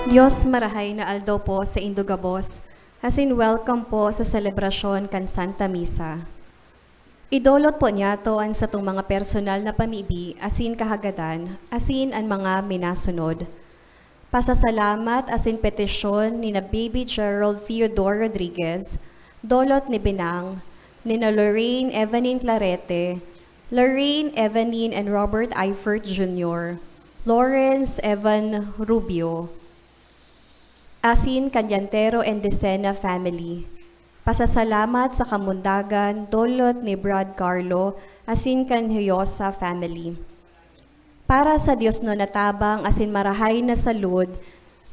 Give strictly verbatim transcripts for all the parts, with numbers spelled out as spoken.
Dios, marahay na aldaw po sa indo gabos, asin welcome po sa selebrasyon kan Santa Misa. Idolot po niyato an satong mga personal na pamibi asin kahagadan, asin an mga minasunod. Pasasalamat asin petisyon ni na Baby Gerald Theodore Rodriguez, Dolot ni Binang, ni na Lorraine Evanine Clarete, Lorraine Evanine and Robert Eifert Junior, Lawrence Evan Rubio, asin kan Yantero and Decena family. Pasasalamat sa Kamundagan, Dolot ni Brad Carlo, asin kan Hiosa family. Para sa Dios no natabang asin marahay na salud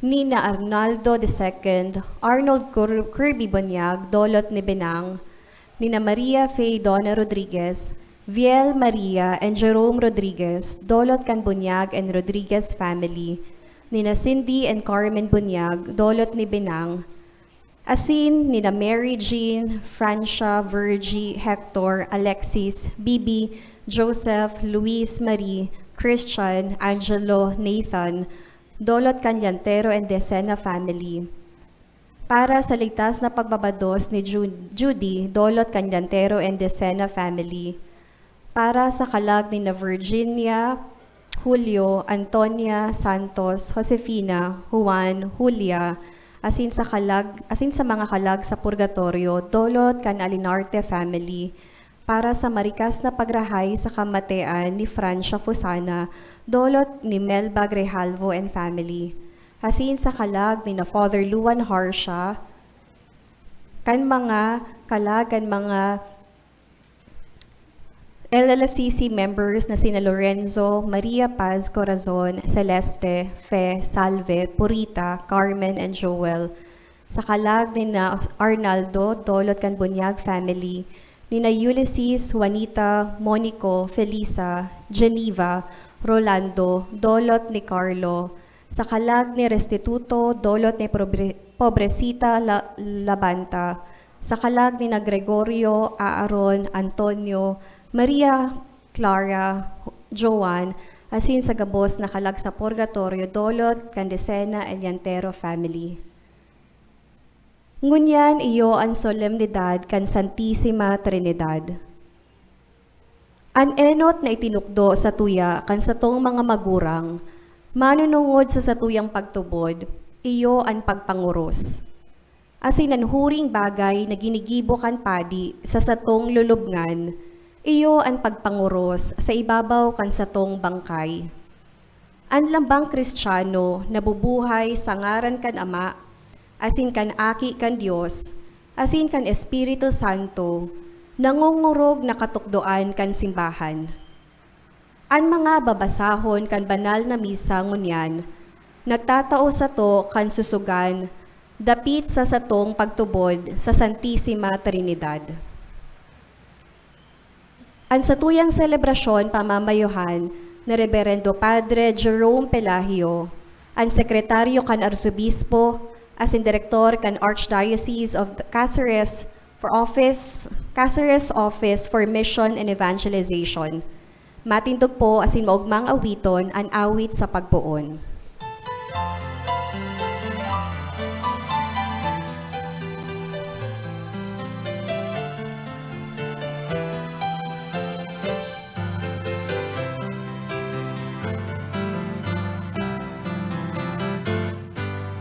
ni na Arnaldo the second, Arnold Cur-, Kirby Bunyag, Dolot ni Binang, ni na Maria Faye Donna Rodriguez, Viel Maria and Jerome Rodriguez, Dolot kan Bunyag and Rodriguez family, ni na Cindy and Carmen Bunyag, Dolot ni Binang, asin ni na Mary Jean, Francia, Virgie, Hector, Alexis, Bibi, Joseph, Luis, Marie, Christian, Angelo, Nathan, Dolot kan Yantero and Decena family. Para sa ligtas na pagbabados ni Ju-, Judy, Dolot kan Yantero and Decena family. Para sa kalag ni na Virginia, Julio, Antonia, Santos, Josefina, Juan, Julia, asin sa kalag, asin sa mga kalag sa purgatorio, Dolot kan Alinarte family. Para sa marikas na pagrahay sa kamatean ni Francia Fusana, Dolot ni Melba Grijalvo and family. Asin sa kalag ni na Father Luan Harsha, kan mga kalag kan mga L L F C C members na sina Lorenzo, Maria Paz Corazon, Celeste, Fe, Salve, Purita, Carmen, and Joel. Sa kalag ni na Arnaldo, Dolot kan Bunyag family, ni na Ulysses, Juanita, Monico, Felisa, Geneva, Rolando, Dolot ni Carlo, sa kalag ni Restituto, Dolot ni Pobre-, Pobrecita La-, Labanta, sa kalag ni na Gregorio, Aaron, Antonio, Maria Clara, Joan, asin sa gabos na kalag sa purgatorio, Dolot kan Decena and Yantero family. Ngunyan iyo an solemnidad kan Santisima Trinidad. An enot na itinukdo satuya kan satong mga magurang, manunungod sa satuyang pagtubod, iyo an pagpangoros. Asin an huring bagay na ginigibo kan padi sa satong lulubngan, iyo an pagpangoros sa ibabaw kan satong bangkay. An lambang Kristiyano nabubuhay sa ngaran kan Ama, asin kan Aki kan Dios, asin kan Espiritu Santo, nangongorog na katukdoan kan simbahan. An mga babasahon kan banal na misa ngunyan nagtatao sato kan susugan dapit sa satong pagtubod sa Santisima Trinidad. An satuyang selebrasyon pamamayohan ni Reberendo Padre Jerome Pelagio, an sekretaryo kan Arsobispo, asin direktor kan Archdiocese of Caceres for Office, Caceres Office for Mission and Evangelization. Matindog po asin maogmang awiton an awit sa pagpoon.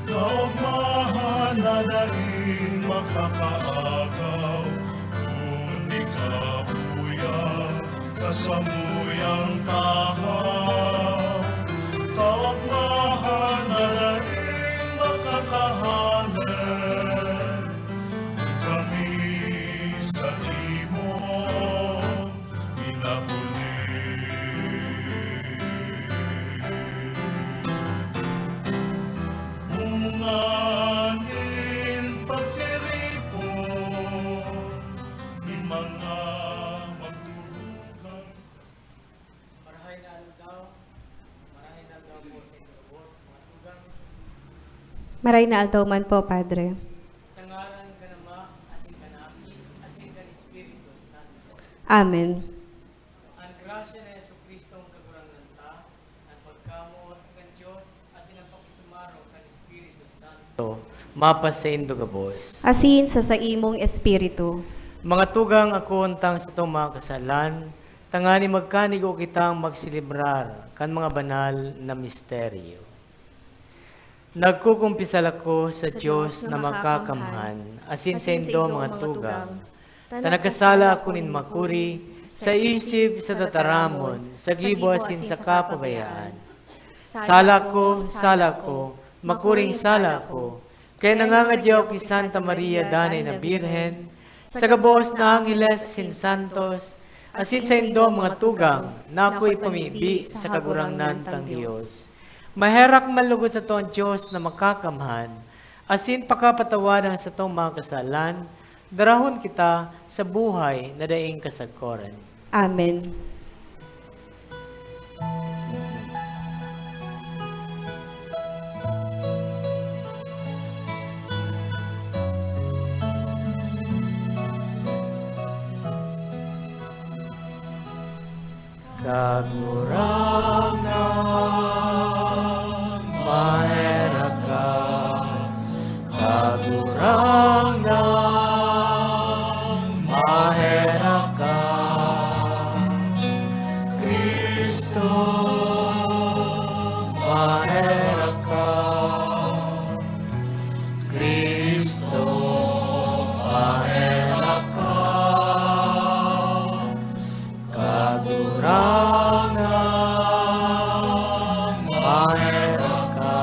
Naogmahan na daing makakaagaw, kundi kabuyan sa samuyang tahaw. Kaogmahan na daing makakahanen, kami sa imo minapuli. Bunga nin pagtiripon nin mga magturugang sa Marahay na aldaw. Marahay na aldaw po sa inyo gabos, mga tugang. Maray na aldaw man po, Padre. Sa ngaran kan Ama, asin kan Aki, asin kan Espiritu Santo. Amen. An grasya ni Jesu-Cristong Kagurangnan ta, an pagkamoot kan Dios, asin an pakisumaro kan Espiritu Mapasaindo gabos. Asin sa saimong espiritu. Mga tugang, akoon tang satong mga kasalan, tanganing magkanigo kitang magselebrar kan mga banal na misteryo. Nagkukumpisal ako sa Sa Diyos Diyos na na makakamhan, makakamhan, asin asin saindo, saindo, mga mga tugang, tugang, ta ta nagkasala ako nin makuri, sa isip, sa tataramon, sa gibo asin sa kapabayaan. Sala ko, sala ko, makuring sala ko, kaya nangangadyaw ki Santa Maria, Danay na Birhen, sa gabos na angheles asin santos, asin saindo, mga tugang, na ako ipamibi sa Kagurangnan tang Dios. Maherak man logod sato an Dios na makakamhan, asin pakapatawadan satong mga kasalan, darahon kita sa buhay na daing kasagkoran. Amen. Kagurangnan, maherak ka. Kagurangnan, maherak ka. Cristo, maherak ka. Cristo, maherak ka. Kagurangnan, maherak ka.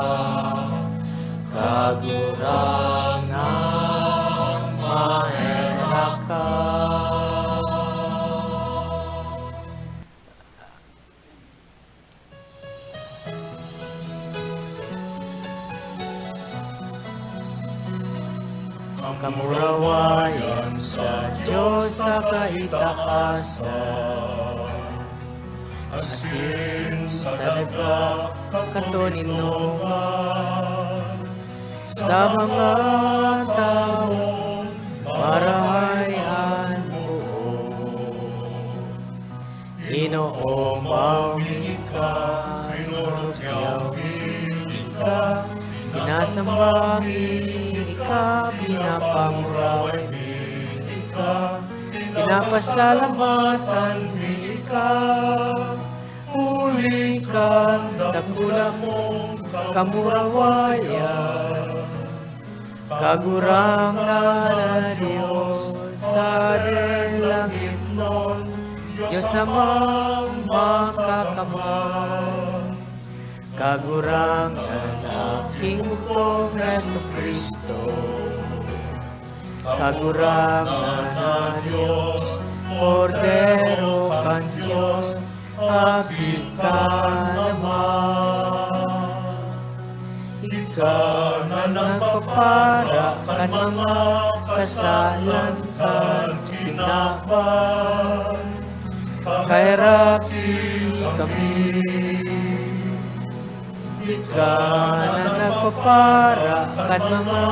Kagurangnan, maherak ka. Kamurawayan sa Dios sa kaitaasan, asin sa daga katoninongan, sa mga tawong marahay an buot. Ginoo, mawi ika, rinorot yawi ika, sinasamba mi ika, pinapanguraway mi ika, pinapasalamatan mi ika, huli kan dakula mong kamurawayan. Kagurangnan na Dios sa langitnon, Dios Amang makakamhan. Kagurangnan na Aking bugtong Jesu-Cristo. Kagurangnan na Dios, Kordero kan Dios, Aki kan Ama. Ika na nagpapara kan mga kasalan kan kinaban, paheraki kami. Ika na nagpapara kan mga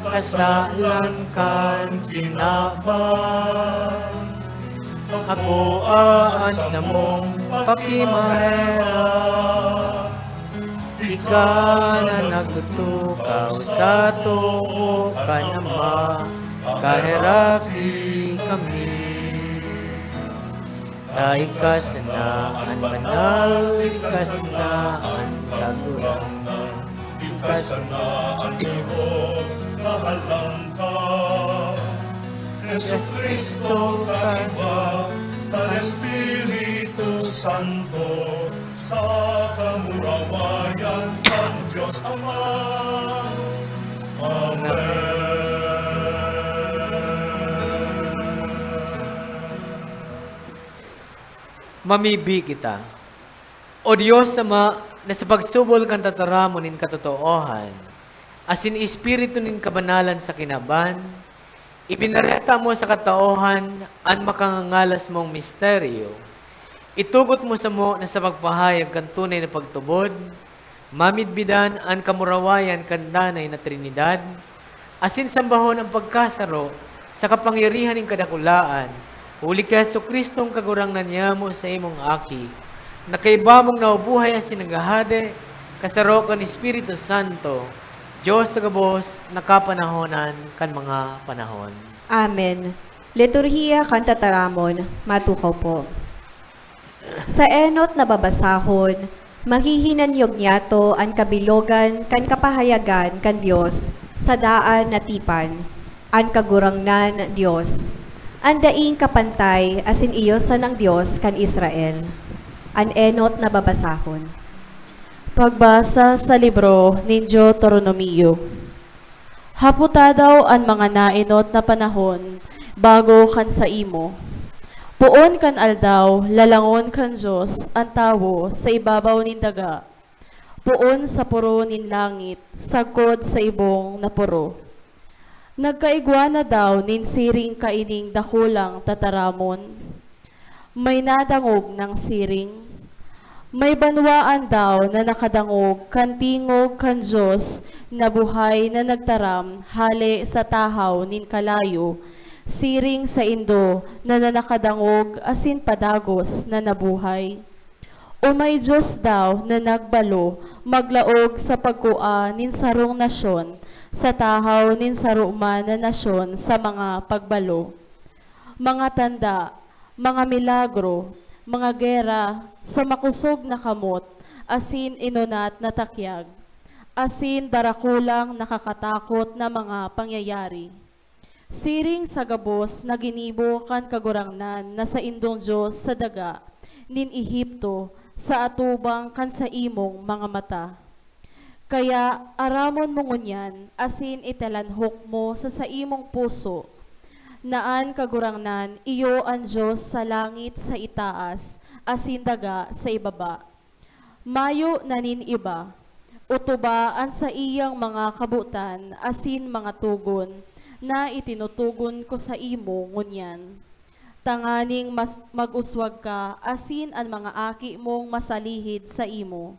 kasalan kan kinaban, akoa an samong pakimaherak. Ika na nagtutukaw sa too kan Ama, kaheraki kami. Ta ika sana an banal, ika sana an kagurangnan, ika sana an Dios na halangka. Jesu-Cristo, kaiba kan Espiritu Santo, sa kamurawayan kan Dios Ama. Amen. Mamibi kita. O Dios Ama, na sa pagsubol kan tataramon nin katotoohan, asin espiritu nin kabanalan sa kinaban, ipinareta mo sa katoohan an makangangalas mong misteryo. Itugot mo samo na sa pagpahayag kan tunay na pagtubod, mamidbidan an kamurawayan kan danay na Trinidad, asin sambahon an pagkasaro sa kapangyarihan nin kadakulaan, huli ki Jesu-Cristong Kagurangnan niyamo sa imong Aki, na kaiba mong nabubuhay asin naghahade, kasaro kan Espiritu Santo, Diyos sa gabos, nakapanahonan kan mga panahon. Amen. Liturhiya kan Tataramon, matukaw po. Sa enot na babasahon, mahihinanyog niyato an kabilogan kan kapahayagan kan Dios sa daan na tipan, an Kagurangnan Dios, an daing kapantay asin iyo sanang Dios kan Israel. An enot na babasahon. Pagbasa sa libro nin Deuteronomio. Hapota daw an mga naenot na panahon bago kan saimo. Poon kan aldaw, lalangon kan Dios an tawo sa ibabaw nin daga, poon sa poro nin langit, sagkod sa ibong na poro. Nagkaigwa na daw nin siring kaining dakulang tataramon? May nadangog nang siring? May banwaan daw na nakadangog kan tingog kan Dios na buhay na nagtaram hale sa tahaw nin kalayo, siring saindo na nakadangog asin padagos na nabuhay? O may Dios daw na nagbalo maglaog sa pagkua nin sarong nasyon sa tahaw nin saro man na nasyon sa mga pagbalo? Mga tanda, mga milagro, mga gera sa makosog na kamot asin inunat na takyag, asin darakulang nakakatakot na mga pangyayari. Siring sa gabos na ginibo kan Kagurangnan na saindong Dios sa daga nin Egipto sa atubang kan saimong mga mata. Kaya aramon mo ngunyan asin italanhok mo sa saimong puso na an Kagurangnan iyo an Dios sa langit sa itaas asin daga sa ibaba. Mayo na nin iba, otoba an saiyang mga kabotan asin mga togon na itinutogon ko saimo ngunyan, tanganing mas mag-uswag ka asin an mga aki mong masalihid saimo,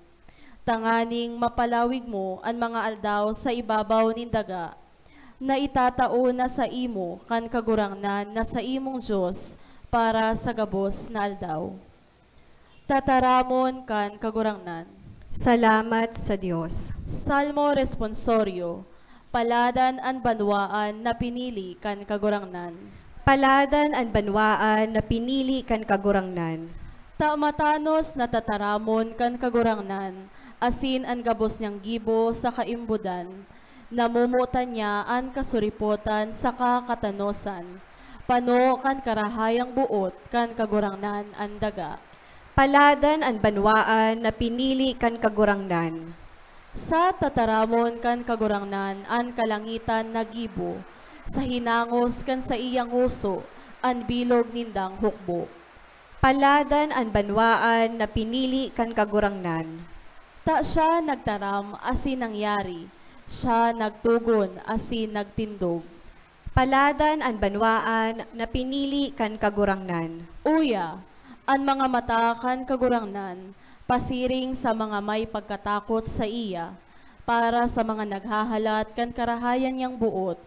tanganing mapalawig mo an mga aldaw sa ibabaw nin daga, na itatao na saimo kan Kagurangnan na saimong Dios para sa gabos na aldaw. Tataramon kan Kagurangnan. Salamat sa Dios. Salmo Responsorio. Paladan an banwaan na pinili kan Kagurangnan. Paladan an banwaan na pinili kan Kagurangnan. Ta matanos na tataramon kan Kagurangnan, asin an gabos niyang gibo sa kaimbodan. Namomotan niya an kasuripotan saka katanosan, pano kan karahayang boot kan Kagurangnan an daga. Paladan an banwaan na pinili kan Kagurangnan. Sa tataramon kan Kagurangnan an kalangitan na gibo, sa hinangos kan saiyang huso an bilog nindang hukbo. Paladan an banwaan na pinili kan Kagurangnan. Ta siya nagtaram asin nangyari, siya nagtogon asin nagtindog. Paladan an banwaan na pinili kan Kagurangnan. Uya, an mga mata kan Kagurangnan pasiring sa mga may pagkatakot saiya, para sa mga naghahalat kan karahayan niyang boot,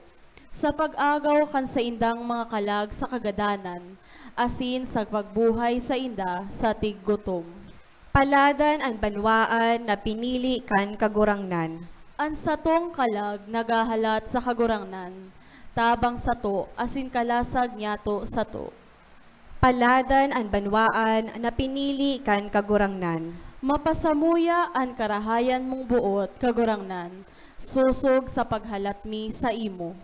sa pag-agaw kan saindang mga kalag sa kagadanan, asin sa pagbuhay sainda sa tiggutom. Paladan an banwaan na pinili kan Kagurangnan. An satong kalag naghahalat sa Kagurangnan, tabang sato asin kalasag niyato sato. Paladan an banwaan na pinili kan Kagurangnan. Mapasamuya an karahayan mong boot, Kagurangnan, sosog sa paghalat mi saimo.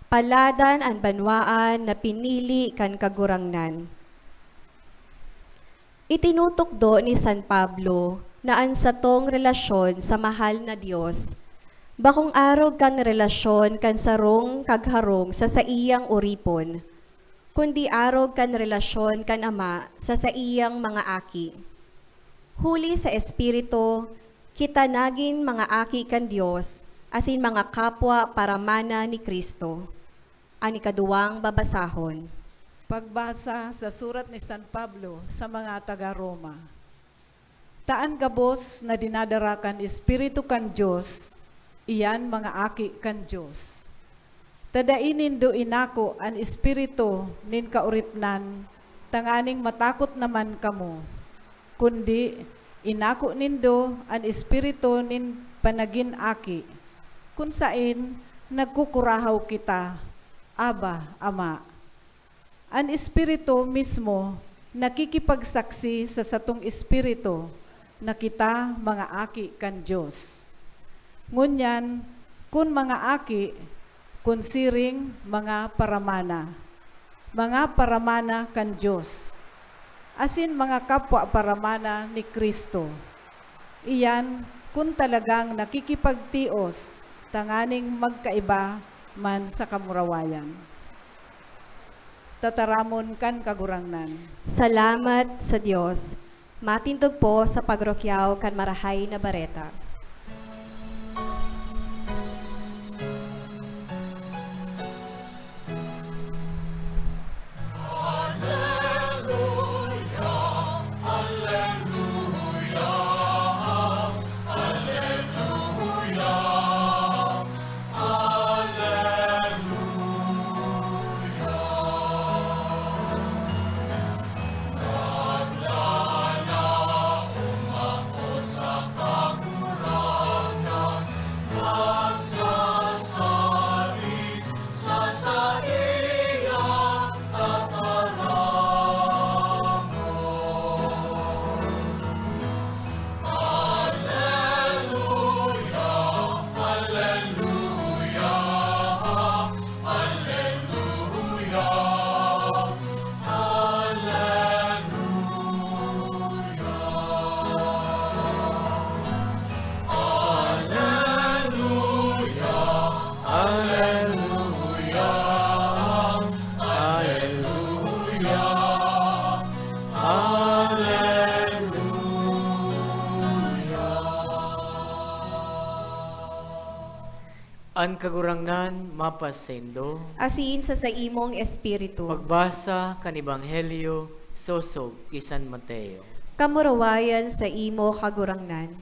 Paladan an banwaan na pinili kan Kagurangnan. Itinutukdo ni San Pablo na an satong relasyon sa mahal na Dios bakong arog kan relasyon kan sarong kagharong sa saiyang oripon, kundi arog kan relasyon kan Ama sa saiyang mga aki. Huli sa Espiritu, kita nagin mga aki kan Dios asin mga kapwa paramana ni Cristo. An ikaduwang babasahon. Pagbasa sa surat ni San Pablo sa mga taga Roma. Ta an gabos na dinadara kan Espiritu kan Dios, iyan mga aki kan Dios. Ta dai nindo inako an espiritu nin kaoripnan tanganing matakot naman kamo, kundi inako nindo an espiritu nin panagin aki, kun saen nagkukurahaw kita, "Abba, Ama." An Espiritu mismo nakikipagsaksi sa satong espiritu na kita mga aki kan Dios. Ngunyan, kun mga aki, kun siring, mga paramana, mga paramana kan Dios, asin mga kapwa paramana ni Cristo. Iyan kun talagang nakikipagtios tanganing magkaiba man sa kamurawayan. Tataramon kan Kagurangnan. Salamat sa Dios. Matindog po sa pagrukyaw kan Marahay na Bareta. An Kagurangnan mapasaindo. Asin sa saimong espiritu. Pagbasa kan Ebanghelyo sosog ki San Mateo. Kamurawayan saimo, Kagurangnan.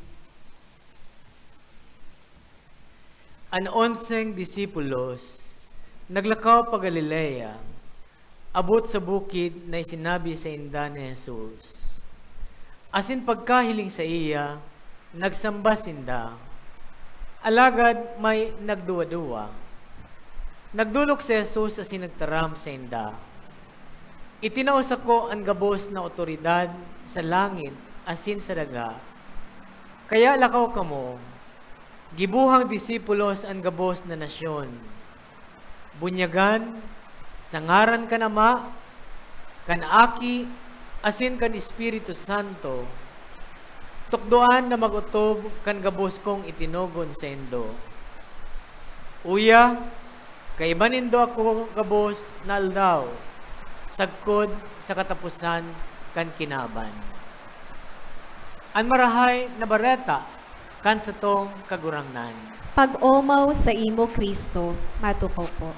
An onseng disipulos naglakaw pa Galilea. Abot sa bukid na isinabi sainda ni Jesus. Asin pagkahiling saiya, nagsamba sinda. Alagad may nagduwa-duwa. Nagdolok si Jesus asin nagtaram sainda, "Itinao sako an gabos na awtoridad sa langit asin sa daga. Kaya lakaw kamo, gibohang disipulos an gabos na nasyon." Bunyagan, sa ngaran kan Ama, kan Aki, asin kan Espiritu Santo, tukdoan na mag-otob kan gabos kong itinugon saindo. Uya, kaiba nindo ako gabos na aldaw, sagkod sa kataposan kan kinaban. An Marahay na Bareta kan satong Kagurangnan. Pag-omaw saimo, Cristo. Matukaw po.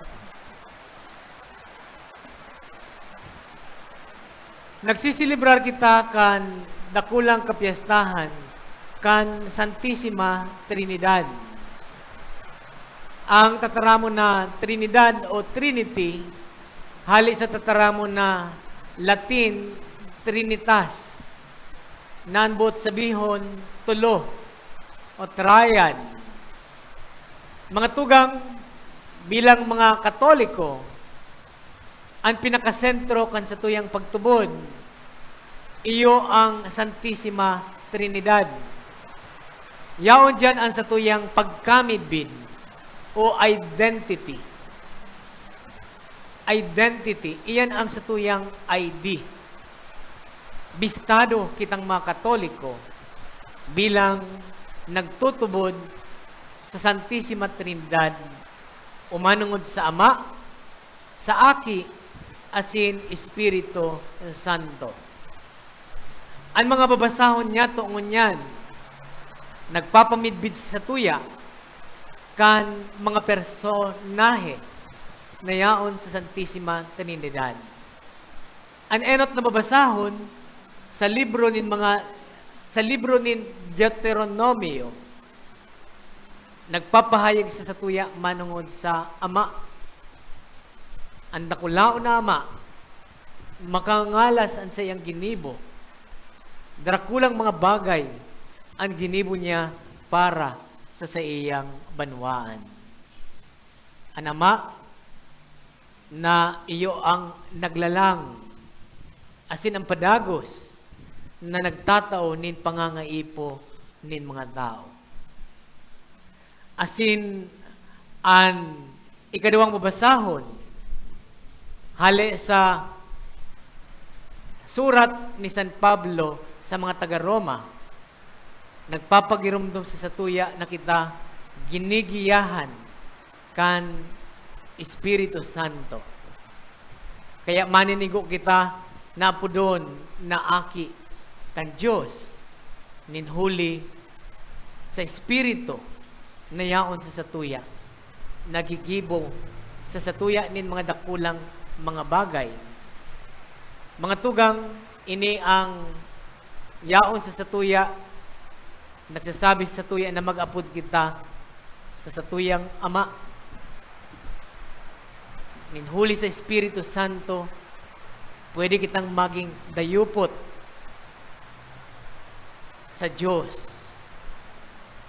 Nagseselebrar kita kan dakulang kapyestahan kan Santisima Trinidad. Ang tataramon na Trinidad o Trinity, hali sa tataramon na Latin, Trinitas, na an boot sabihon, tulo, o triad. Mga tugang, bilang mga Katoliko, an pinakasentro kan satuyang pagtubod, iyo ang Santisima Trinidad. Yaon diyan an satuyang pagkamidbid o identity. Identity, iyan ang satuyang I D. Bistado kitang mga Katoliko bilang nagtutubod sa Santisima Trinidad, umanongod sa Ama, sa Aki, asin Espiritu Santo. An mga babasahon niyato ngunyan nagpapamidbid sa satuya kan mga personahe na yaon sa Santisima Trinidad. An enot na babasahon sa libro nin mga, sa libro nin Deuteronomio, nagpapahayag sa satuya manongod sa Ama. An dakulaon na Ama, makangalas an saiyang ginibo. Dakulang mga bagay an ginibo niya para sa saiyang banwaan. An Ama na iyo ang naglalang asin an padagos na nagtatao nin pangangaipo nin mga tawo. Asin an ikaduwang babasahon, hale sa surat ni San Pablo sa mga taga Roma, nagpapagiromdom sa satuya na kita ginigiyahan kan Espiritu Santo. Kaya maninigo kita na apodon na aki kan Dios, nin huli sa Espiritu na yaon sa satuya, nagigibo sa satuya nin mga dakulang mga bagay. Mga tugang, ini ang yaon sa satuya, nagsasabi sa satuya na mag-apod kita sa satuyang Ama. Nin huli sa Espiritu Santo, pwede kitang maging dayupot sa Dios,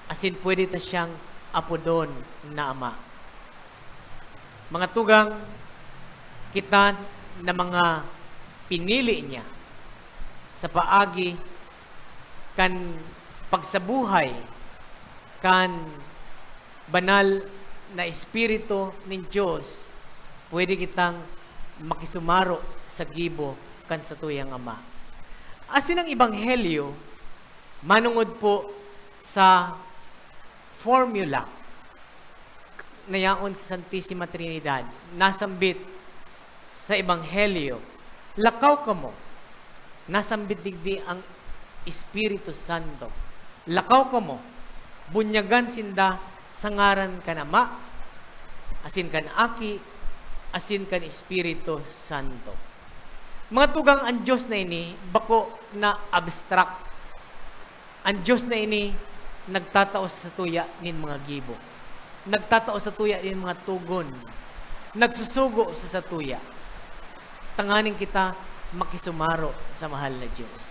asin pwede ta siyang apodon na Ama. Mga tugang, kita na mga pinili niya sa paagi kan pagsabuhay kan banal na Espiritu nin Dios, pwede kitang makisumaro sa gibo kan satuyang Ama. Asin ang Ebanghelyo, manongod po sa formula na yaon sa Santisima Trinidad, nasambit sa Ebanghelyo, "Lakaw kamo." Nasambit digdi ang Espiritu Santo. "Lakaw kamo, bunyagan sinda sa ngaran kan Ama, asin kan Aki, asin kan Espiritu Santo." Mga tugang, an Dios na ini bako na abstract. An Dios na ini nagtatao sa satuya nin mga gibo. Nagtatao sa satuya nin mga togon. Nagsusugo sa satuya, tanganing kita makisumaro sa mahal na Dios.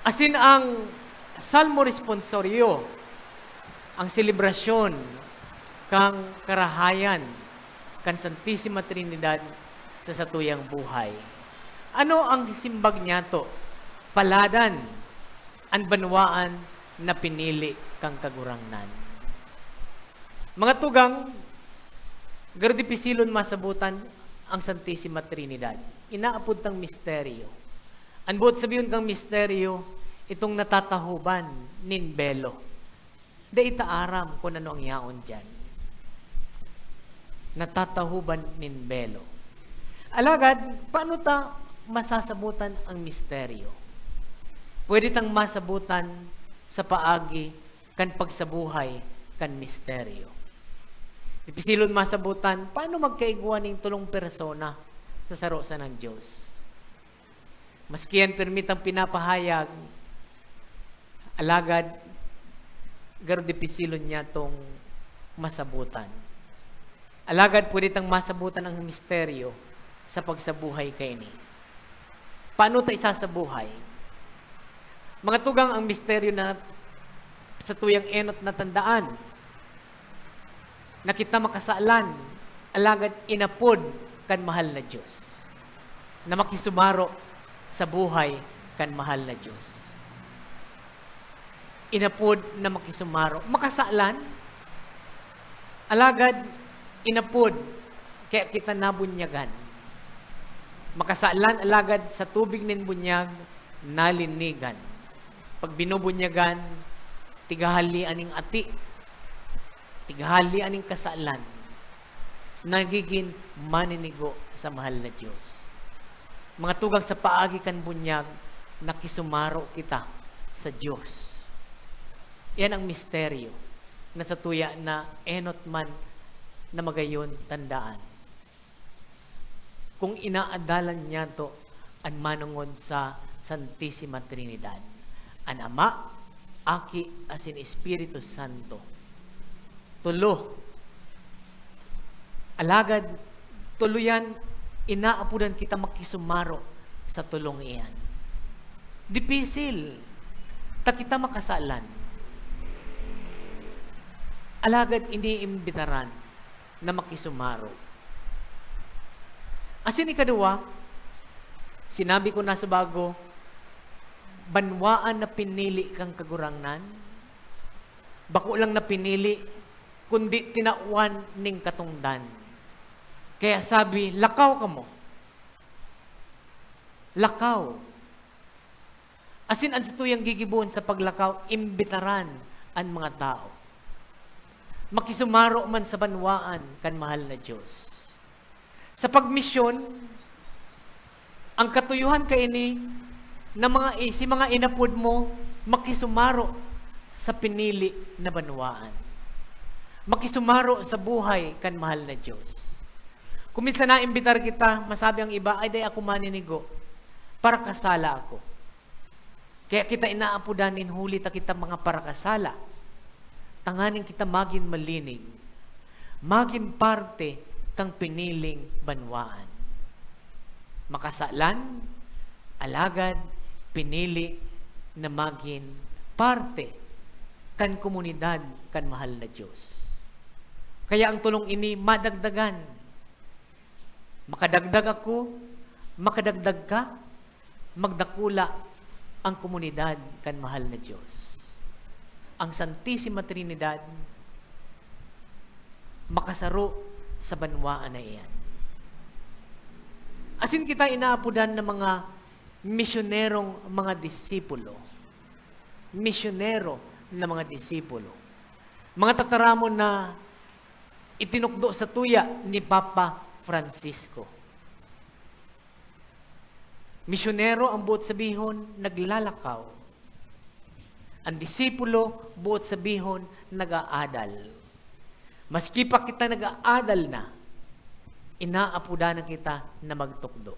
Asin ang Salmo Responsorio, ang selebrasyon kan karahayan kan Santisima Trinidad sa satuyang buhay. Ano ang simbag niyato? "Paladan an banwaan na pinili kan Kagurangnan." Mga tugang, garo dipisilon masabutan ang Santisima Trinidad. Inaapod tang misteryo. An boot sabihon kang misteryo, itong natatahoban nin belo. Dai ta aram kun ano ang yaon diyan. Natatahoban nin belo. Alagad, paano ta masasabutan ang misteryo? Pwede tang masabutan sa paagi kan pagsabuhay kan misteryo. Dipisilon masabutan, paano magkaigwa ning tolong persona sa saro sanang Dios? Maski yan pirmi tang pinapahayag, alagad garo dipisilon niyatong masabutan. Alagad pwede tang masabutan ang misteryo sa pagsabuhay kaini. Paano ta isasabuhay? Mga tugang, ang misteryo na satuyang enot na tandaan, na kita makasalan, alagad inapod kan mahal na Dios, na makisumaro sa buhay kan mahal na Dios. Inapod na makisumaro. Makasalan, alagad inapod, kaya kita nabunyagan. Makasalan, alagad sa tubig nin bunyag, nalinigan. Pag binubunyagan, tighahali aning ati, tighahali aning kasalan, nagigin maninigo sa mahal na Dios. Mga tugang, sa paagi kan bunyag, nakisumaro kita sa Dios. Yan ang misteryo na satuya na enot man na magayon tandaan. Kung inaadalan niyato an manongod sa Santisima Trinidad, an Ama, Aki, asin Espiritu Santo. Tolo. Alagad, tolo yan, inaapodan kita makisumaro sa tolong iyan. Dipisil ta kita makasalan. Alagad iniimbitaran na makisumaro. Asin ikaduwa, sinabi ko na sa bago, banwaan na pinili kan Kagurangnan, bako lang na pinili, kundi tinawan nin katongdan. Kaya sabi, "Lakaw kamo." Lakaw. Asin an satuyang gigibohon sa paglakaw, imbitaran an mga tawo. Makisumaro man sa banwaan kan mahal na Dios. Sa pagmisyon, ang katuyohan kaini na mga i-, si mga inapod mo makisumaro sa pinili na banwaan. Makisumaro sa buhay kan mahal na Dios. Kung minsan naimbitar kita, masabi ang iba, "Ay, dai ako maninigo. Parakasala ako." Kaya kita inaapodan nin huli ta kita mga parakasala, tanganing kita magin malinig, magin parte kan piniling banwaan. Makasalan, alagad pinili na magin parte kan komunidad kan mahal na Dios. Kaya ang tolong ini madagdagan. Makadagdag ako, makadagdag ka, magdakula ang komunidad kan mahal na Dios. Ang Santisima Trinidad makasaro sa banwaan na iyan. Asin kita inaapodan na mga misyonerong mga disipulo. Misyonero na mga disipulo. Mga tataramon na itinukdo satuya ni Papa Francisco. Misyonero ang boot sabihon, naglalakaw. Ang disipulo, boot sabihon, nag-aadal. Maski pa kita nag-aadal na, inaapodan na kita na magtukdo.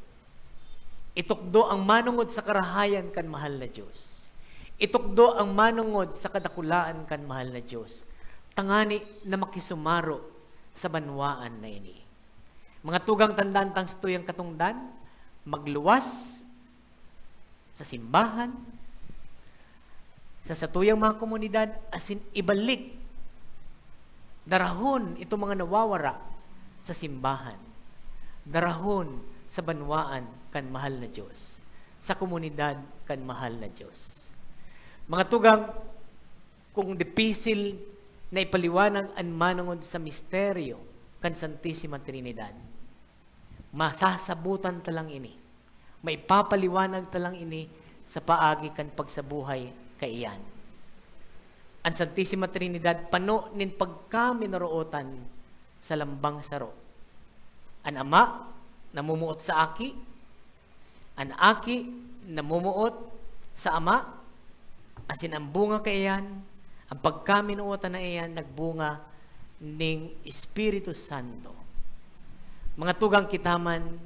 Itukdo ang manongod sa karahayan kan mahal na Dios. Itukdo ang manongod sa kadakulaan kan mahal na Dios, tangani na makisumaro sa banwaan na ini. Mga tugang, tandaan tang satuyang katongdan, magluwas sa simbahan, sa satuyang mga komunidad, asin ibalik, darahon itong mga nawawara sa simbahan, darahon sa banwaan kan mahal na Dios, sa komunidad kan mahal na Dios. Mga tugang, kung dipisil na ipaliwanag an manongod sa misteryo kan Santisima Trinidad, masasabutan ta lang ini, maipapaliwanag ta lang ini sa paagi kan pagsabuhay kaiyan. An Santisima Trinidad pano nin pagkaminarootan sa lambang saro. An Ama namumuot sa Aki, an Aki namumuot sa Ama, asin ang bunga kaiyan, ang pagkaminootan na iyan, nagbunga ning Espiritu Santo. Mga tugang, kita man,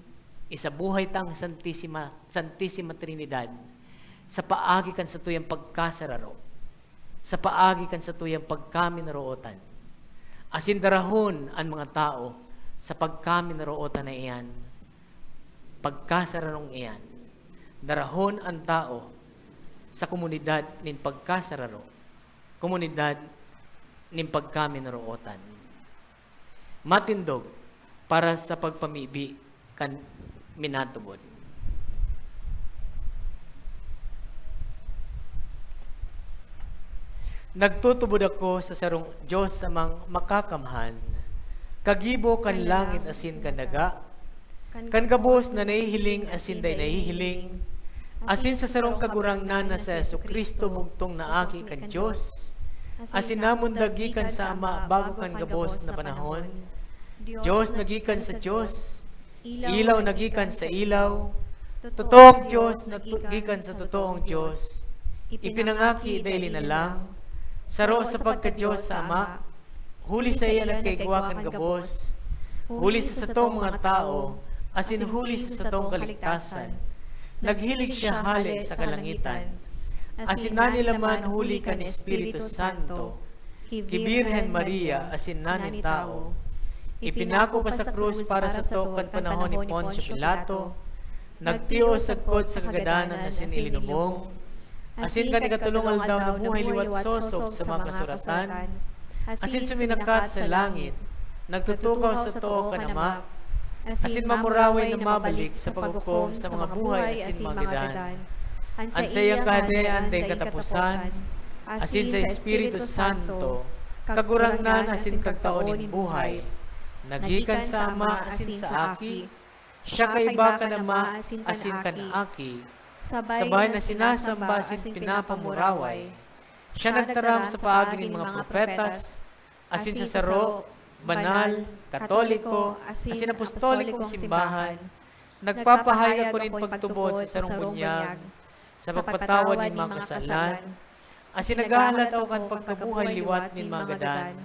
isabuhay ta ang Santisima, Santisima Trinidad sa paagi kan satuyang pagkasararo, sa paagi kan satuyang pagkaminarootan, asin darahon an mga tawo sa pagkaminarootan na iyan, pagkasararong iyan. Darahon an tawo sa komunidad nin pagkasararo, komunidad nin pagkaminarootan. Matindog para sa pagpamibi kan minatubod. Nagtutubod ako sa sarong Dios Amang Makakamhan, kagibo kan langit asin kan daga, kan gabos na nahihiling asin dai nahihiling, asin sa sarong Kagurangnan na si Jesu-Cristo, bugtong na Aki kan Dios, asin namundag gikan sa Ama bago kan gabos na panahon. Dios na gikan sa Dios, ilaw na gikan sa ilaw, totoong Dios na tu-, gikan sa totoong Dios, ipinangaki dai linalang, saro sa pagka-Dios sa Ama, huli saiya nagkaigwa kan gabos, huli sa satong mga tawo, asin huli sa satong kaligtasan. Naghilig siya hale sa kalangitan, asin nanilaman huli kan Espiritu Santo, ki Birhen Maria asin nani tawo. Ipinako pa sa krus para sato kan panahon ni Poncio Pilato, nagtios sagkod sa kagadanan asin ilinubong, asin kan ikatolong aldaw nabuhay liwat sosog sa mga kasuratan, asin suminakat sa langit, nagtutukaw sa too kan Ama, asin mamuraway na mabalik sa paghukom sa mga buhay asin mga gadan. An saiyang Kahadean dai kataposan, asin sa Espiritu Santo, Kagurangnan asin Kagtao nin buhay, nagikan sa Ama asin sa Aki, siya kaiba kan Ama asin kan Aki, sabay na sinasamba asin pinapamuraway. Siya nagtaram sa paagi nin mga propetas, asin sa saro, banal, katoliko, asin apostolikong simbahan, nagpapahayag ako nin pagtubod sa sarong bunyag, sa pagpatawad nin mga kasalan, asin naghahalat ako kan pagkabuhay liwat nin mga gadan,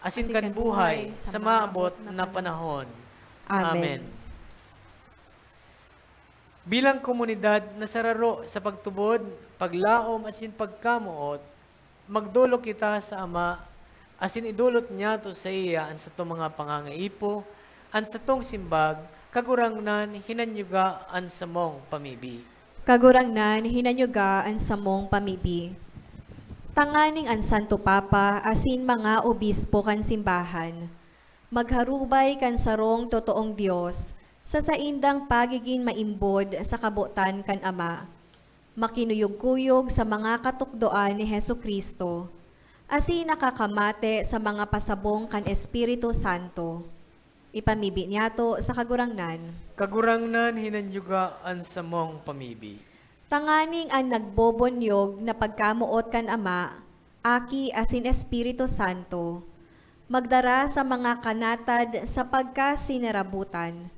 asin kan buhay sa maabot na panahon. Amen. Bilang komunidad na sararo sa pagtubod, paglaom asin pagkamoot, magdolok kita sa Ama asin idolot niyato saiya an satong mga pangangaipo, an satong simbag, Kagurangnan, hinanyuga an samong pamibi. Kagurangnan, hinanyuga an samong pamibi. Tanganing an Santo Papa asin mga obispo kan simbahan magharubay kan sarong totoong Dios sa saindang pagigin maimbod sa kabotan kan Ama, makinuyog-kuyog sa mga katukdoan ni Jesu-Cristo, asin nakakamate sa mga pasabong kan Espiritu Santo. Ipamibi niyato sa Kagurangnan. Kagurangnan, hinanyuga an samong pamibi. Tanganing an nagbobonyog na pagkamoot kan Ama, Aki, asin Espiritu Santo, magdara sa mga kanatad sa pagkasinarabutan.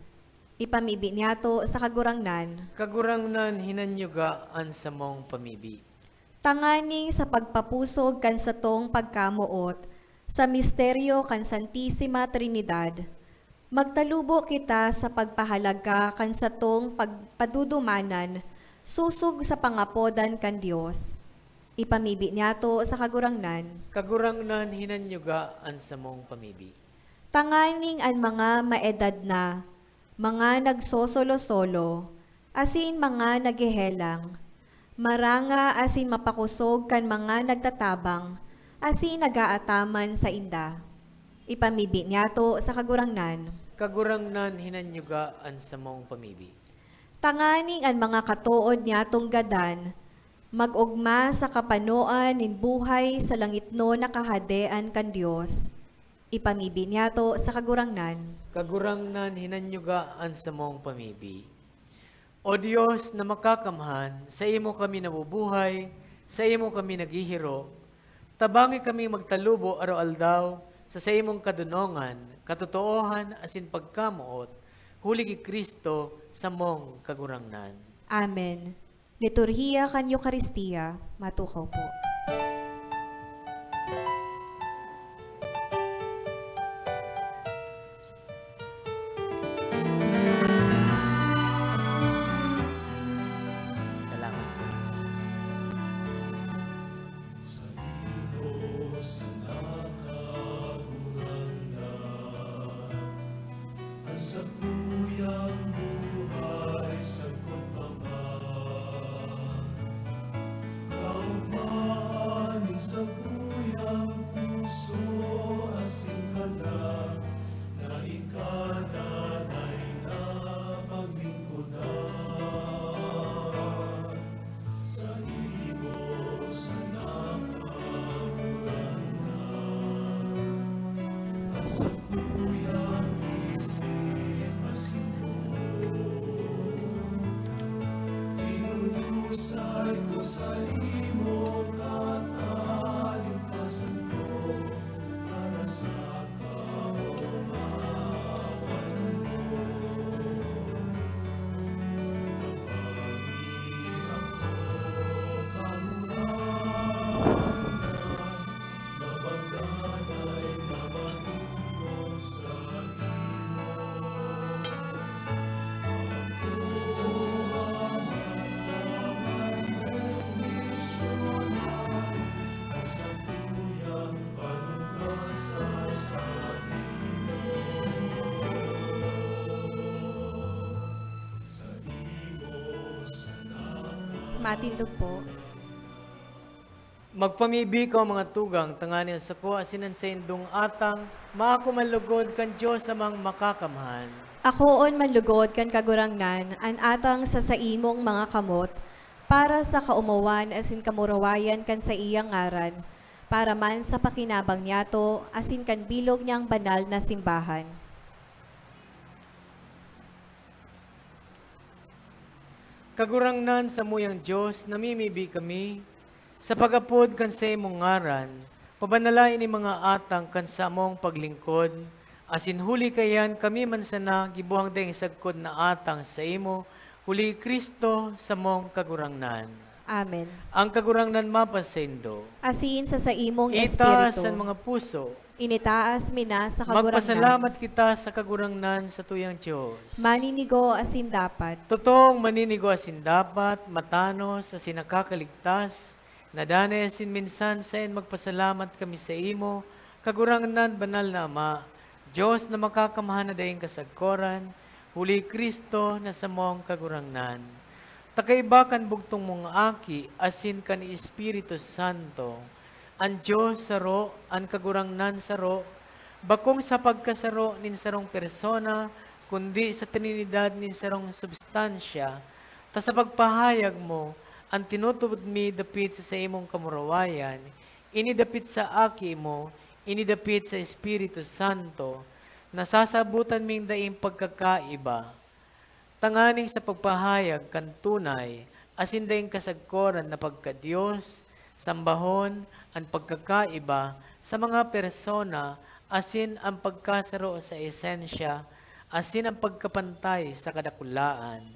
Ipamibi niyato sa Kagurangnan. Kagurangnan, hinanyuga an samong pamibi. Tanganing sa pagpapusog kan satong pagkamoot sa misteryo kan Santisima Trinidad, magtalubo kita sa pagpahalaga kan satong pagpadudumanan sosog sa pangapodan kan Dios. Ipamibi niyato sa Kagurangnan. Kagurangnan, hinanyuga an samong pamibi. Tanganing an mga maedad na, mga nagsosolo-solo, asin mga naghehelang, maranga asin mapakosog kan mga nagtatabang asin nag-aataman sainda. Ipamibi niyato sa Kagurangnan. Kagurangnan, hinanyuga an samong pamibi. Tanganing an mga katood niyatong gadan mag-ogma sa kapanoan nin buhay sa langitnon na Kahadean kan Dios. Ipamibi niyato sa Kagurangnan. Kagurangnan, hinanyuga an samong pamibi. O Dios na makakamhan, saimo kami nabubuhay, saimo kami naghihirok. Tabangi kaming magtalubo araw-aldaw sa saimong kadonongan, katotoohan, asin pagkamoot, huli ki Cristo, samong Kagurangnan. Amen. Liturhiya kan Eukaristia, matukaw po. Salamat po. Sa iyo sana Kagurangnan, an sakuyang buhay sagkod pa man. Kaogmahan nin sakuyang puso asin kalag na ika danay na paglingkodan. Sa iyo sana Kagurangnan, an sakuyang isip asin puot, inulusay ko sa imo katalingkasan ko, para sa Matindog po. Magpamibi kaw, mga tugang, tanganing an sako asin an saindong atang maako man lugod kan Dios Amang Makakamhan. Akoon man lugod kan Kagurangnan an atang sa saimong mga kamot, para sa kaomawan asin kamurawayan kan saiyang ngaran, para man sa pakinabang niyato asin kan bilog niyang banal na simbahan. Kagurangnan, samuyang Dios, namimibi kami, sa pag-apod kan saimong ngaran, pabanala ini mga atang kan samong paglingkod, asin huli kaiyan kami man sana gibuhang daing sagkod na atang saimo, huli ki Cristo, samong Kagurangnan. Amen. Ang Kagurangnan mapasaindo. Asin sa saimong Itaas espiritu. An mga puso. Initaas mi na sa Kagurangnan. Magpasalamat kita sa Kagurangnan, satuyang Dios. Maninigo asin dapat. Totoong maninigo asin dapat, matanos asin nakakaligtas, na danay asin minsan saen magpasalamat kami saimo, Kagurangnan, banal na Ama, Dios na makakamhan na daing kasagkoran, huli ki Cristo na samong Kagurangnan. Ta kaiba kan bugtong mong Aki asin kan Espiritu Santo, an Dios saro, an Kagurangnan saro, bakong sa pagkasaro nin sarong persona, kundi sa Trinidad nin sarong substansya, ta sa pagpahayag mo, an tinutubod mi dapit sa saimong kamurawayan, ini dapit sa Aki mo, ini dapit sa Espiritu Santo, nasasabotan ming daing pagkakaiba. Tanganing sa pagpahayag kan tunay asin daing kasagkoran na pagka-Dios, sambahon an pagkakaiba sa mga persona asin an pagkasaro sa esensya asin an pagkapantay sa kadakulaan.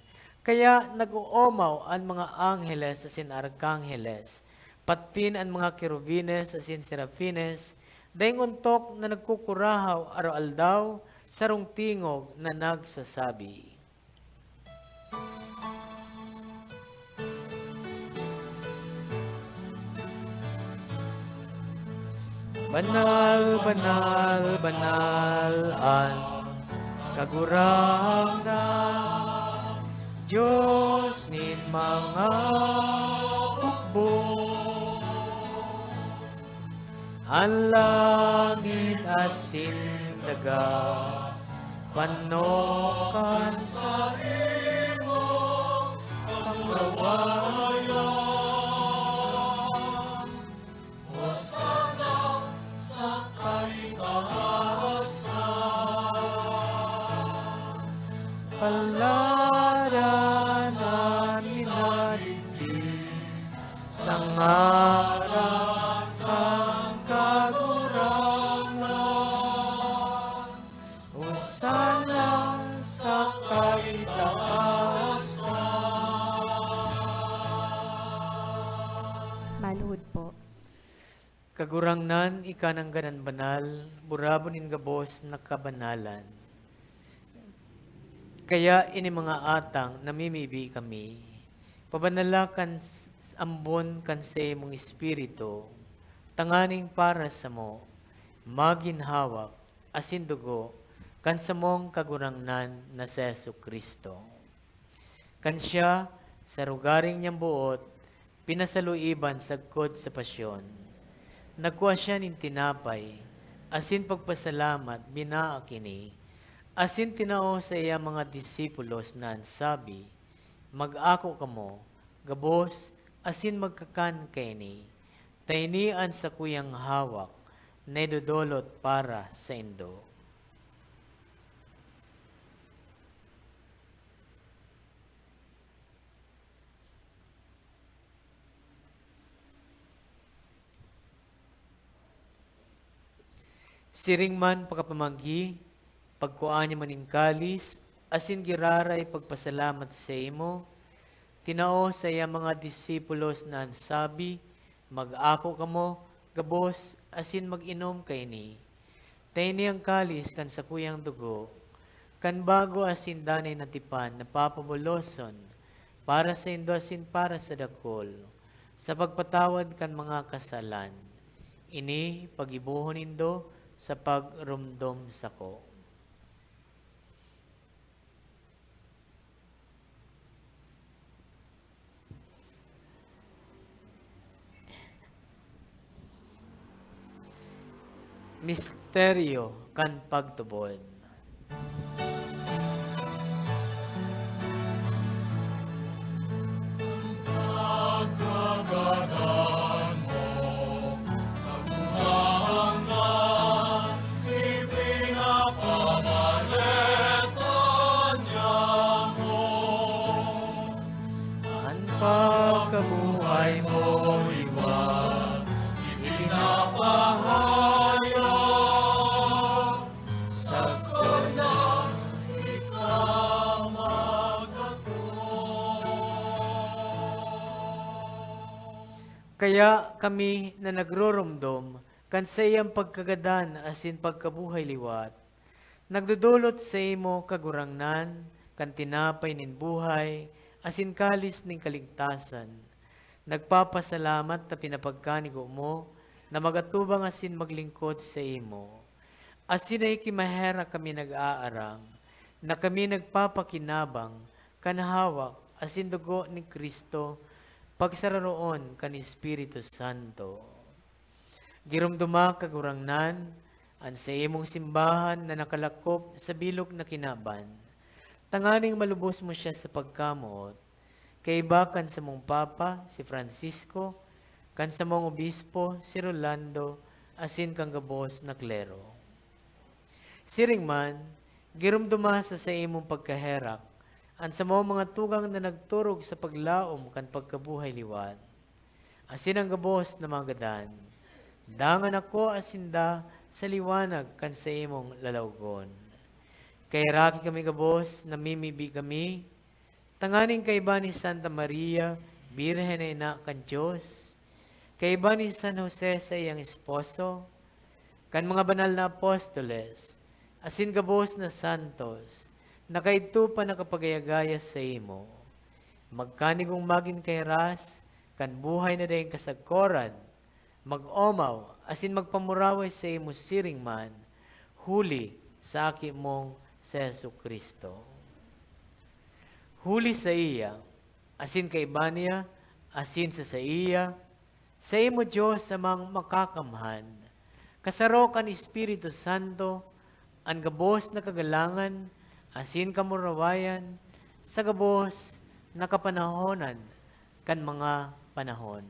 Kaya nag-oomaw an mga angheles asin arkangheles, patin an mga kerubines asin serafines, daing ontok na nagkukurahaw aroaldaw, sarong tingog na nagsasabi, "Banal, banal, banal an Kagurangnan, Dios nin mga hukbo." An langit asin daga, pano kan saimong kamurawayan. Hosana sa kaitaasan. Paladan an minadigdi sa ngaran kan Kagurangnan. Hosana sa kaitaasan. Maluhod po. Kagurangnan, ika nanggadan banal, burabon nin gabos na kabanalan. Kaya ini mga atang namimibi kami, pabanala kan s-, s-, ambon kan saimong Espiritu, tanganing para samo, magin hawak asin dugo kan samong Kagurangnan na si Jesu-Cristo. Kan siya, sa rogaring niyang boot, pinasaluiban sagkod sa pasyon. Nagkua siya nin tinapay, asin pagpasalamat, binaak ini, asin tinao sa iya mga disipulos na an sabi, "Mag-ako kamo, gabos, asin magkakan kaini, ta ini an sakuyang hawak na idodolot para saindo." Siring man pakapamanggi, pagkua niya man nin kalis, asin giraray pagpasalamat saimo, tinao sa iya mga disipulos na an sabi, "Mag-ako kamo, gabos, asin mag-inom kaini. Ta ini an kalis kan sakuyang dugo, kan bago asin danay na tipan na papabuloson, para saindo asin para sa dakul, sa pagpatawad kan mga kasalan. Ini paggibohon nindo sa pagromdom sako." Misteryo kan pagtubod. An pagkabuhay mo liwat, ipinapahayag, sagkod na ika magkatubod. Kaya kami na nagroromdom kan saiyang pagkagadan asin pagkabuhay liwat, nagdodolot saimo, Kagurangnan, kan tinapay nin buhay asin kalis nin kaligtasan. Nagpapasalamat ta pinapagkanigo mo na mag-atubang asin maglingkod saimo. Asin nakikimaherak kami nag-aarang na kami nagpapakinabang kan hawak asin dugo ni Cristo, pagsararoon kan Espiritu Santo. Giromdoma, Kagurangnan, an saimong simbahan na nakalakop sa bilog na kinaban, tanganing malubos mo siya sa pagkamoot, kaiba kan samong Papa, si Francisco, kan samong Obispo, si Rolando, asin kan gabos na klero. Siring man, giromdoma sa saimong pagkaherak an samong mga tugang na nagturog sa paglaom kan pagkabuhay liwat, asin an gabos na mga gadan. Dangan akoa sinda sa liwanag kan saimong lalawgon. Kaheraki kami gabos, namimibi kami, tanganing kaiba ni Santa Maria, Birhen na Ina kan Dios, kaiba ni San Jose, saiyang esposo, kan mga banal na apostoles, asin gabos na santos, na kaidto pa nakapagayagaya saimo, magkanigong magin kahiras kan buhay na daing kasagkoran, mag-omaw asin magpamuraway saimo siring man, huli sa Aki mong si Jesu-Cristo. Huli saiya, asin kaiba niya, asin sa saiya, saimo, Dios Amang Makakamhan, kasaro kan Espiritu Santo, an gabos na kagalangan asin kamurawayan sa gabos na kapanahonan kan mga panahon.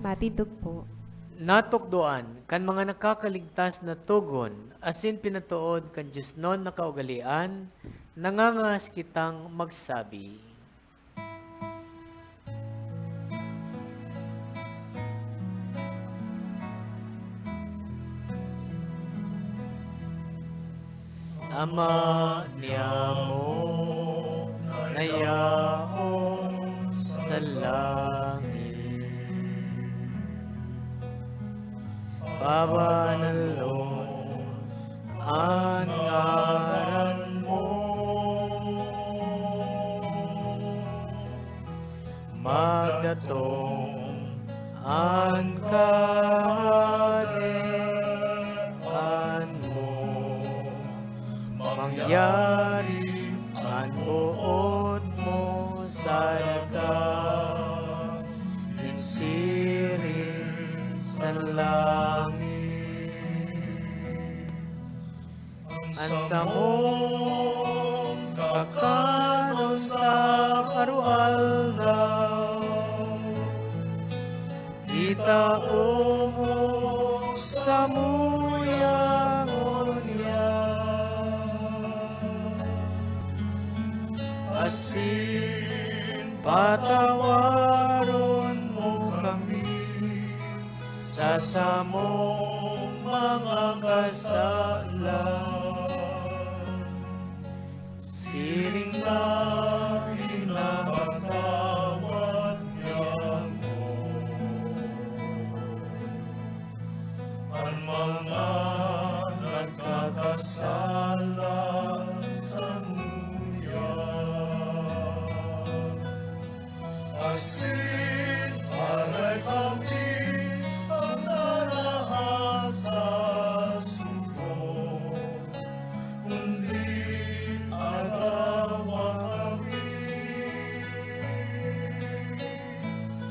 Matindog po. Natukdoan kan mga nakakaligtas na togon asin pinatood kan diosnon na kaugalean, nangangahas kitang magsabi. Ama niamo na yaon sa langit, pabanalon an ngaran mo. Magdatong an Kahadean mo, mangyari an boot mo sa daga, nin siring sa langit. An samong kakanon sa aroaldaw, itao mo samuya ngunyan. Asin patawaron mo kami sa samong mga kasalan, siring na pinapatawad Asin aray kami pagdaraha sa sugo, kundi agawa kami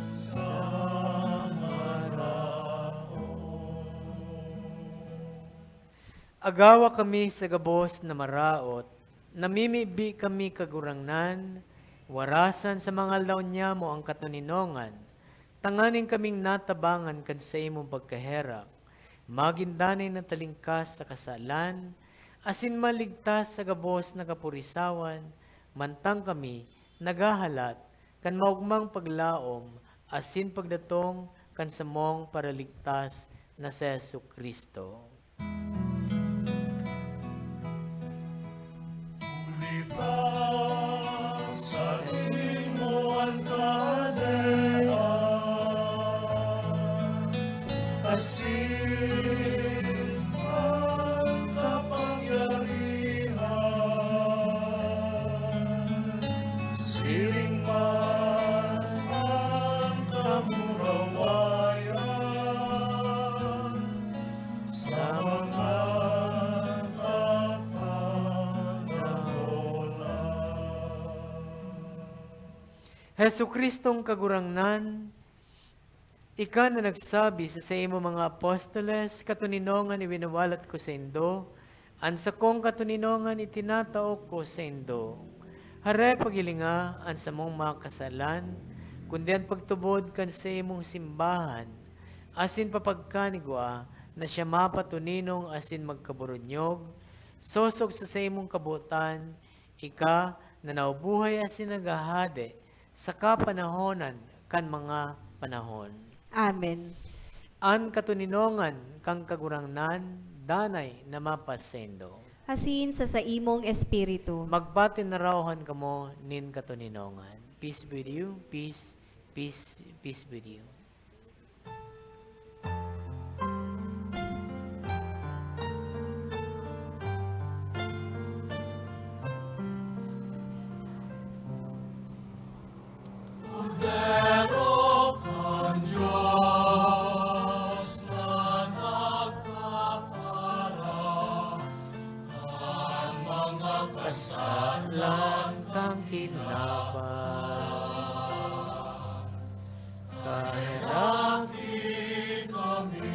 sa maraot. Agawa kami sa gabos na maraot, namimibi kami, Kagurangnan, warasan sa mga aldaw nyamo an katoninongan, tanganing kaming natabangan kan saimong pagkaherak, magin danay na talingkas sa kasalan, asin maligtas sa gabos na kapurisawan, mantang kami naghahalat kan maogmang paglaom asin pagdatong kan samong Paraligtas na si Jesu-Cristo. Huli ta saimo an kahadean, asin an kapangyarihan, siring man an kamurawayan sa mga kapanahon na. Jesu-Cristong Kagurangnan, ika na nagsabi sa saimo mga apostoles, "Katoninongan iwinawalat ko saindo, an sakong katoninongan itinatao ko saindo." Hare paghilinga an samong mga kasalan, kundi an pagtubod kan saimong simbahan, asin papagkanigwa na siya mapatoninong asin magkaburunyog, sosog sa saimong kabotan, ika na nabubuhay asin naghahade sa kapanahonan kan mga panahon. Amen. An katoninongan kan Kagurangnan danay na mapasaindo. Asin sa saimong espiritu. Magpatinarawan kamo nin katoninongan. Peace with you, peace, peace, peace with you. Kordero kan Dios na nagpapara kan mga kasalan kan kinaban, kaheraki kami.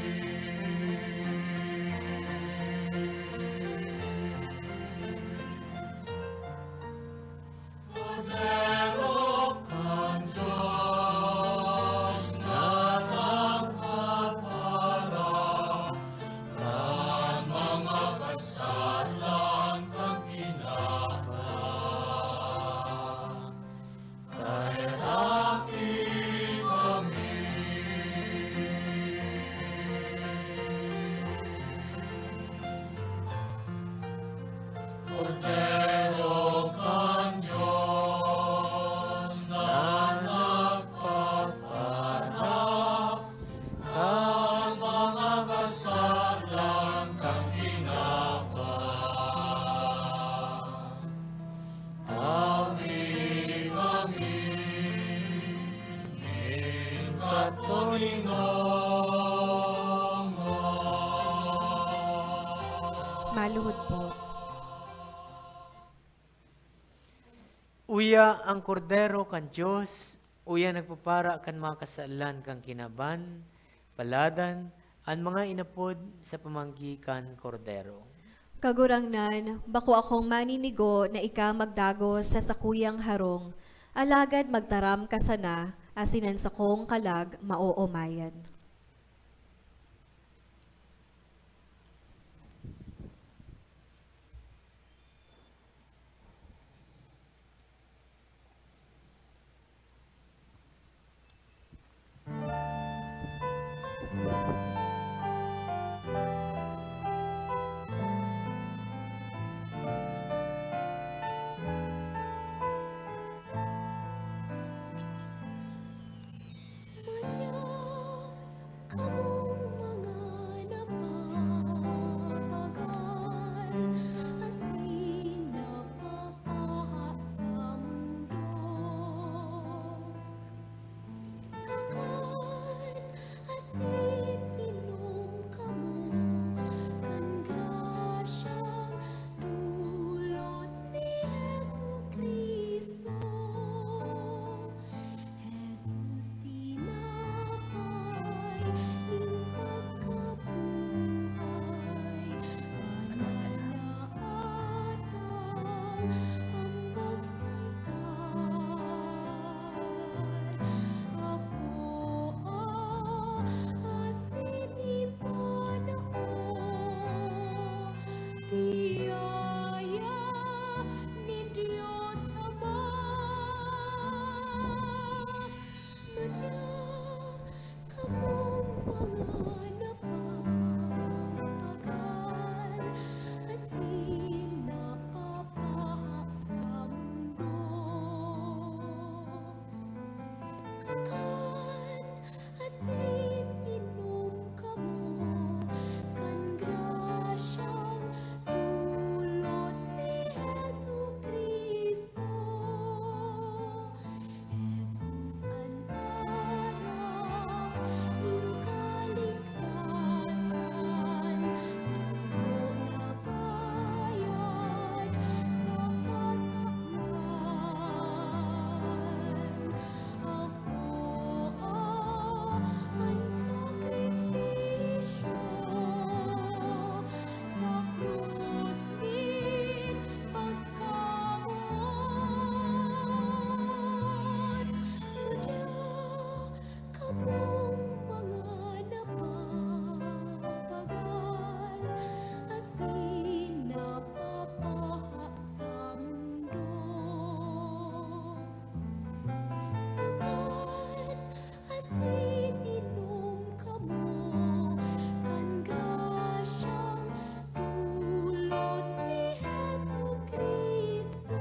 Kordero kan Dios na nagpapara kan mga kasalan kan kinaban, kaheraki kami. Kordero kan Dios na nagpapara kan mga kasalan kan kinaban, tawi kami nin katoninongan. Maluhod po. Uya an Kordero kan Dios, uya nagpapara kan mga kasalan kan kinaban, paladan an mga inapod sa pamanggi kan Kordero. Kagurangnan, bako akong maninigo na ika magdagos sa sakuyang harong, alagad magtaram ka sana, asin an sakong kalag maoomayan. Ambag sa altar, ako asin ipan ako, biyaya nin Dios Ama. Madya kamong mga napapagal asin napapaha sa mundo. Kakan asin inom kamo kan grasyang dulot ni Jesu-Cristo. Jesus an arak nin kaligtasan, dugo na bayad sa kasalan. Ako an sakrifisyo sa krus nin pagkamoot. Madya kamong mga napapagal asin napapaha sa mundo. Kakan asin inom kamo kan grasyang dulot ni Jesu-Cristo.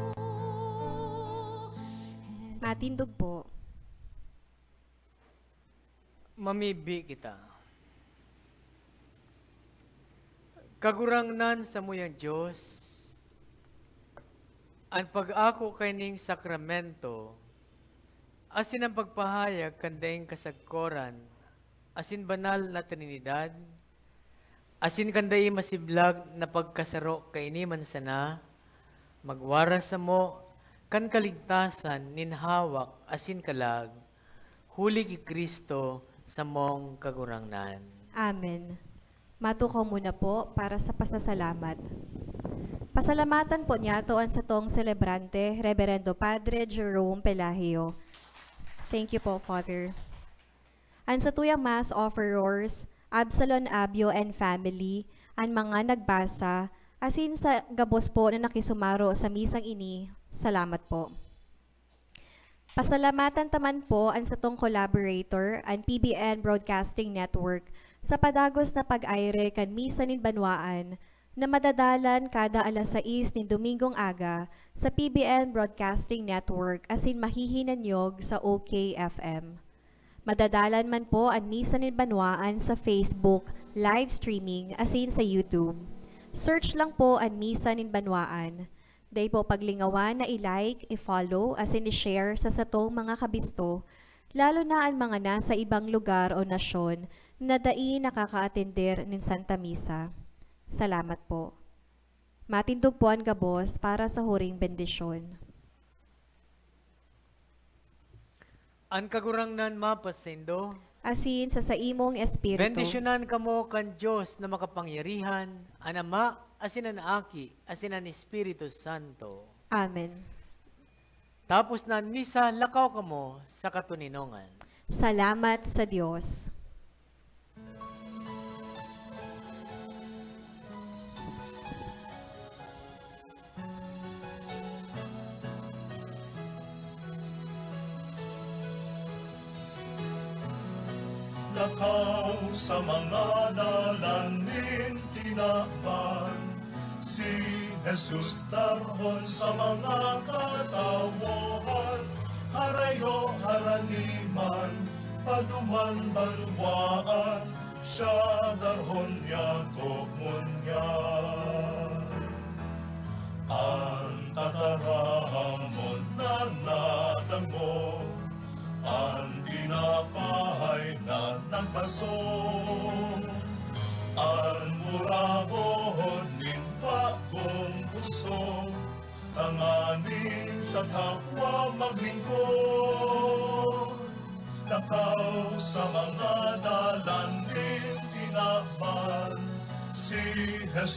Matindog po. Mamibi kita. Kagurangnan samuyang Dios, an pag-ako kaining sakramento asin an pagpahayag kan daing kasagkoran asin banal na Trinidad, asin kan dai masiblag na pagkasaro kaini man sana, magwaras samo kan kaligtasan nin hawak asin kalag, huli ki Cristo, samong Kagurangnan. Amen. Matukaw muna po para sa pasasalamat. Pasalamatan po niyato an satong selebrante, Reverendo Padre Jerome Pelagio. Thank you po, Father. An satuyang Mass offerers, Absalon Abio and family, an mga nagbasa, asin sa gabos po na nakisumaro sa misang ini, salamat po. Pasalamatan ta man po an satong collaborator, an P B N Broadcasting Network, sa padagos na pag-aire kan Misa nin Banwaan, na madadalan kada alas sais nin Domingong aga sa P B N Broadcasting Network asin mahihinanyog sa O K F M. Madadalan man po an Misa nin Banwaan sa Facebook live streaming asin sa YouTube. Search lang po an Misa nin Banwaan. Dai po paglingawan na i-like, i-follow, asin i-share sa satong mga kabisto, lalo na an mga nasa ibang lugar o nasyon na dai nakakaatender nin Santa Misa. Salamat po. Matindog po an gabos para sa huring bendisyon. An Kagurangnan mapasaindo. Asin sa saimong espiritu. Bendisyonan kamo kan Dios na makapangyarihan, an Ama, asin an Aki, asin an Espiritu Santo. Amen. Tapos na an misa, lakaw kamo sa katoninongan. Salamat sa Dios. Lakaw sa mga dalan nin tinaban, si Jesus darhon sa mga katawohan, harayo, haraniman, paduman, banwaan, siya darhon niya ko ngunyan. An tataramon na nadangog, an tinapay na nagbaso, an murahon nin bagong puso, tanganing sa kapwa maglingkod. Lakaw sa mga dalan nin tinaban, si Jesus.